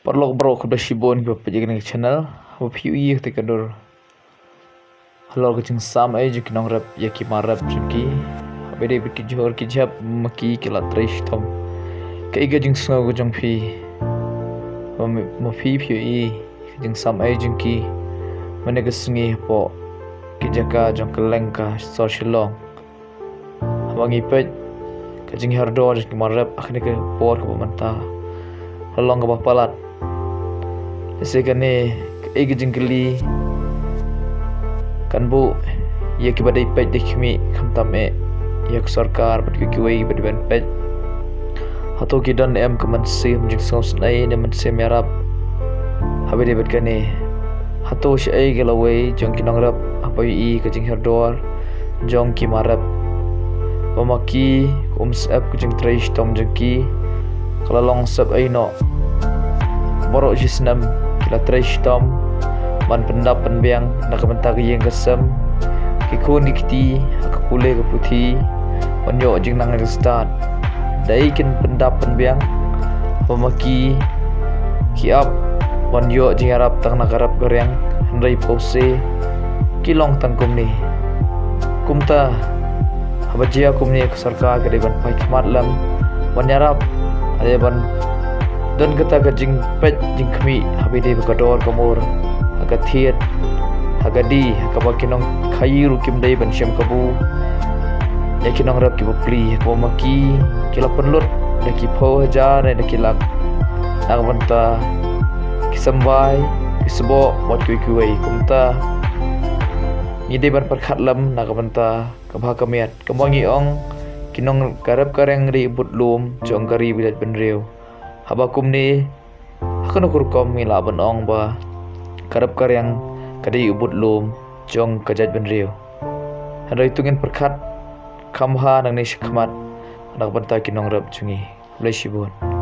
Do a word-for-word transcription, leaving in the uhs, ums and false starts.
Paralok baroh, khublei shibun kiba peit ïa kane ka channel. Haba phi ïohi ïa kata ka dur halor ka jingsam ei jong ki nongrep ïa ki mar rep jong ki, haba dei bad ki jhur ki jhep, ma ki ki la trei shitom. Kaei ka jingsngew ka jong phi? Ma, ma phi phi ïohi ka jingsam ei jong ki mynne ka sngi hapoh ki jaka jong ka lyngkha sor Shillong? Haba ngi peit ka jinghiar dor jong ki mar rep ha kane ka por kaba mynta, la long kaba palat. Lehse kane kaei ka jingkylli kan buh ïa kiba dei peit dei khmih, khamtam eh ïa ka sorkar bad kiwei kiba dei ban peit. Hato ki don em ka mynsiem jingsngewsynei ne mynsiem ïarap? Haba dei bad kane, hato shaei ka lawei jong ki nongrep haba ïohi ka jinghiar dor jong ki mar rep? Ba ma ki, ka umsyep ka jingtrei shitom jong ki ka la long sep ei noh. Baroh shi snem ki la trei shitom ban pyndap pynbiang na ka bynta ka ïing ka sem, ki khun ki kti ha ka pule ka puthi, ban ïoh jingnang jingstad. Dei kin pyndap pynbiang, ba ma ki ki ap ban ïoh jingïarap tang na ka rep ka riang, hynrei pause ki long tang kumne. Kumta haba jia kumne, ka sorkar ka dei ban pait khmat lem ban ïarap, ka dei ban don kata ka jingpeit jingkhmih haba dei ba ka dor ka mur, ha ka thied, ha ka die, ha kaba ki nongkhaïi ruh kim dei ban shem kabu ïa ki nongrep kiba plie, ha kaba ma ki ki la pynlut da ki phew hajar ne da ki lak na ka bynta ki symbai, ki sboh bad kiwei kiwei. Kumta ngi dei ban pyrkhat lem na ka bynta ka bha ka miat. Kumba ngi ong, ki nong, ka rep ka riang ka dei u budlum jong ka ri bad ka jaitbynriew. Haba kumne, ha kano ka rukom ngi lah ban ong ba ka rep ka riang ka dei u budlum jong ka jaitbynriew? Hynrei to ngin pyrkhat kham bha nangne shakhmat na ka bynta ki nongrep jong ngi. Khublei shibun.